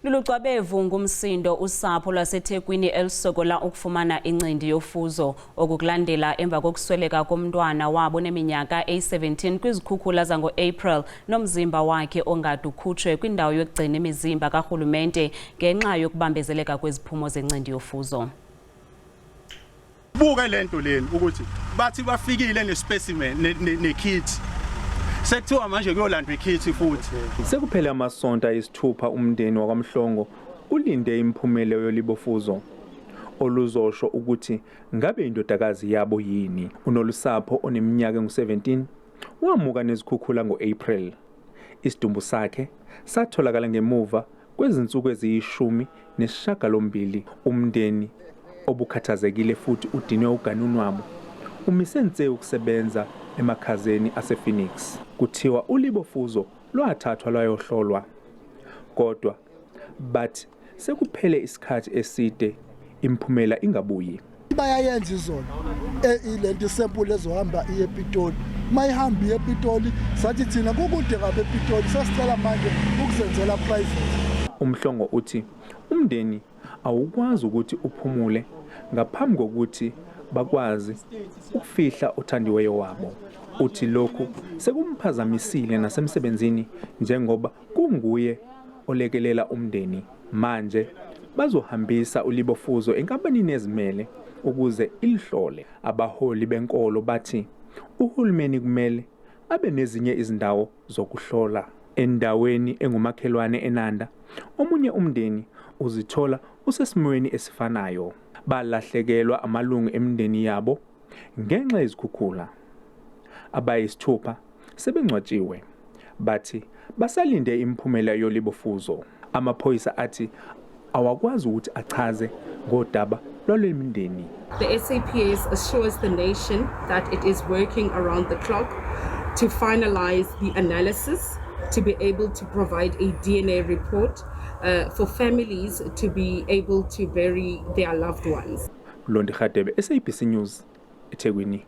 Lulucwabevu ngumsindo usapho lwaseThekwini elisokola ukufumana incindi yofuzo. Oku kulandela emva kokusweleka komntwana wabo oneminyaka eyi-17 kwizikhukhula zango-April nomzimba wakhe ongade ukhutshwe kwindawo yokugcina imizimba karhulumente ngenxa yokubambezeleka kweziphumo zencindi yofuzo. Buke lento leni ukuthi bathi bafikile nespecimen nekit. Sekuthiwa manje kuyolandwa ikit futhi. Sekuphele amasonto ayisithupha umndeni wakwaMhlongo ulinde imiphumela yolibofuzo oluzosho ukuthi ngabe indodakazi yabo yini. UNolusapho oneminyaka engu-17 wamuka nezikhukhula ngo-April. Isidumbu sakhe satholakala ngemuva kwezinsuku eziyishumi nesishagalombili. Umndeni obukhathazekile futhi udinwe uganunwabo umise nse ukusebenza emakhazeni asePhoenix. Kuthiwa ulibofuzo lwathathwa lwayohlolwa kodwa bathi sekuphele isikhathi eside imiphumela ingabuyi. Bayayenza izolo ilento isample ezohamba iye ePitoli. Mayihamba iye ePitoli, sathi thina kukude kabi ePitoli, sesicela manje ukuzenzela private. UMhlongo uthi umndeni awukwazi ukuthi uphumule ngaphambi kokuthi bakwazi ukufihla othandiweyo wabo. Uthi lokhu sekumphazamisile nasemsebenzini njengoba kunguye olekelela umndeni. Manje bazohambisa ulibofuzo enkampanini ezimele ukuze ilihlole. Abaholi benkolo bathi uhulumeni kumele abe nezinye izindawo zokuhlola. Endaweni engumakhelwane eNanda, omunye umndeni uzithola usesimweni esifanayo. Balahlekelwa amalungu emindeni yabo ngenxa yezikhukhula. Abayisithupha sebengcwatshiwe. Bathi basalinde imiphumela yolibofuzo. Amaphoyisa athi awakwazi ukuthi achaze ngodaba lwale mindeni. The SAPS assures the nation that it is working around the clock to finalize the analysis to be able to provide a DNA report for families to be able to bury their loved ones. Mlondi Hadebe, SABC News, eThekwini.